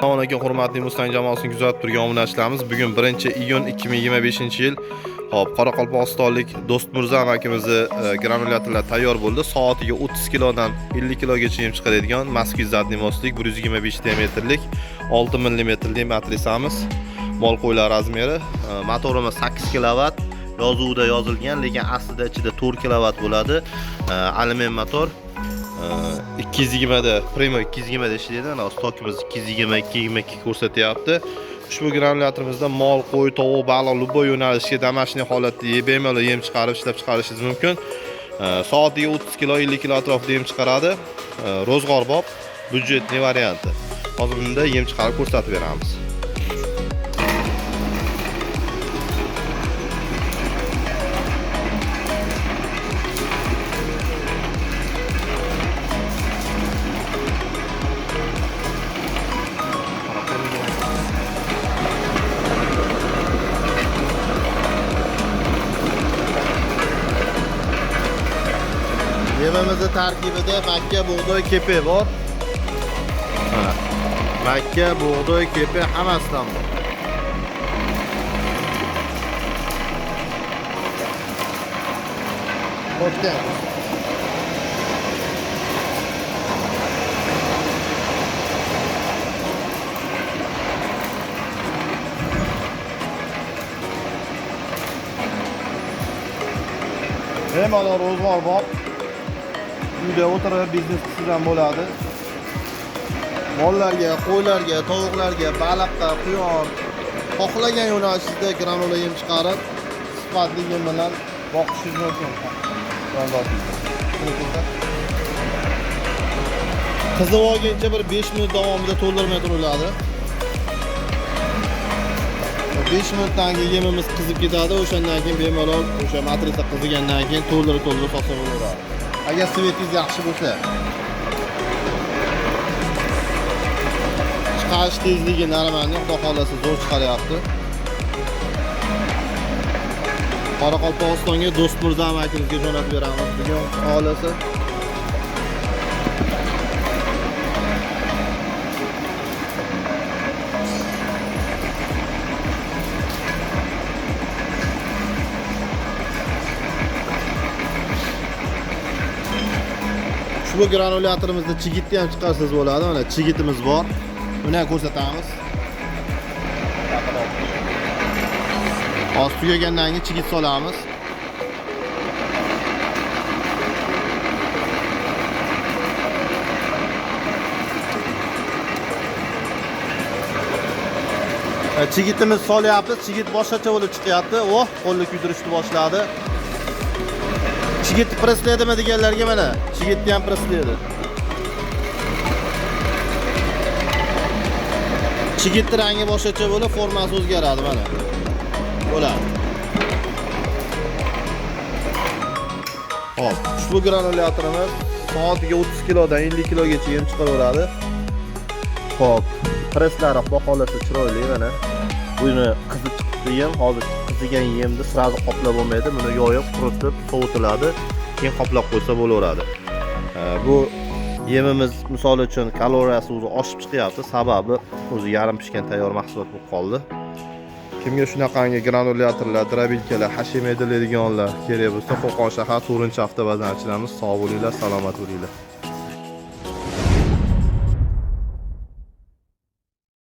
Assalomu alaykum hurmatli Mustang jamoasini kuzatib turgan obunachilarimiz. Bugun 1-iyun 2025-yil. Xo'p, Qoraqalpog'istonlik Do'stmirza amakimizni granulyatorlar tayyor bo'ldi. Soatiga 30 kilodan 50 kilogacha yem chiqaradigan Moskva задний мостик 125 diametrlik 6 mmlik matrisamiz. Mol qo'ylar razmeri. Motorimiz 8 kilovat yozuvda yozilgan, lekin aslida ichida 4 kilovat bo'ladi. Alyumin motor. 220 da Primo 220 da ishlaydi. Ana stokimiz 220 222 ko'rsatyapti. Ushbu granulyatorimizda mol, qo'y, tovuq, baliq любой yo'nalishga домашний holatda bemalol yem chiqarib ishlab chiqarishingiz mumkin. Soatiga 30 kilo, 50 kilo atrofida yem chiqaradi. Ro'zg'orbob byudjetli varianti. Hozir bunda yem chiqarib ko'rsatib beramiz. Yemimizni tarkibida makka, bug'doy, kepe bor. Mana. Makka, bug'doy, kepe hammasidan bor. To'rtta. Bemalol ro'zg'or bor. Uyda o'tirib biznes qilsangiz ham bo'ladi. Mollarga, qo'ylarga, tovuqlarga, baliqqa, quyon xohlagan yo'nalishingizda granula yem chiqarib, sifatli yem bilan boqishingiz mumkin. Qizib olguncha bir 5 minut davomida to'ldirmay turiladi. 5 minutdan keyin yemimiz qizib ketadi, o'shandan keyin bemalol o'sha matrisa qizigandan keyin to'ldirib solsa bo'laveradi. Agar svetingiz yaxshi bo'lsa. Chiqarish tezligi нормальный, xudo xolasa zo'r chiqaryapti. Qoraqalpog'istonga Do'stmirza amakimizga jo'natib beramiz bugun xolasa. Ushbu granulyatorimizda chigitni ham chiqarsangiz bo'ladi. Mana chigitimiz bor. Buni ham ko'rsatamiz. Hozir tugagandan keyin chigit solamiz. Chigitimiz solyapmiz. Chigit boshqacha bo'lib chiqyapti. Oh, qo'lni kuydirishni boshladi. Chigit presslaydimi deganlarga mana chigitni ham presslaydi. Chigitni rangi boshqacha bo'lib, formasi o'zgaradi mana. Bo'ladi. Xo'p, ushbu granulyatorimiz soatiga 30 kilodan 50 kilogacha yem chiqaraveradi. Xo'p, presslari xudo xolasa chiroyli mana. Buni qizib chiqibdi yem, hozir qizigan yemni sразу qoplab bo'lmaydi. Buni yoyib, quritib, sovutiladi, keyin qoplab qo'ysa bo'laveradi. Bu yemimiz misol uchun kaloriyasi o'zi oshib chiqyapti, sababi o'zi yarim pishgan tayyor mahsulot bo'lib qoldi. Kimga shunaqangi granulyatorlar, drobilkalar, hashim edilaydiganlar kerak bo'lsa, Qo'qon shahar 4-avtobazarchilarimiz. Sog' bo'linglar, salomat bo'linglar.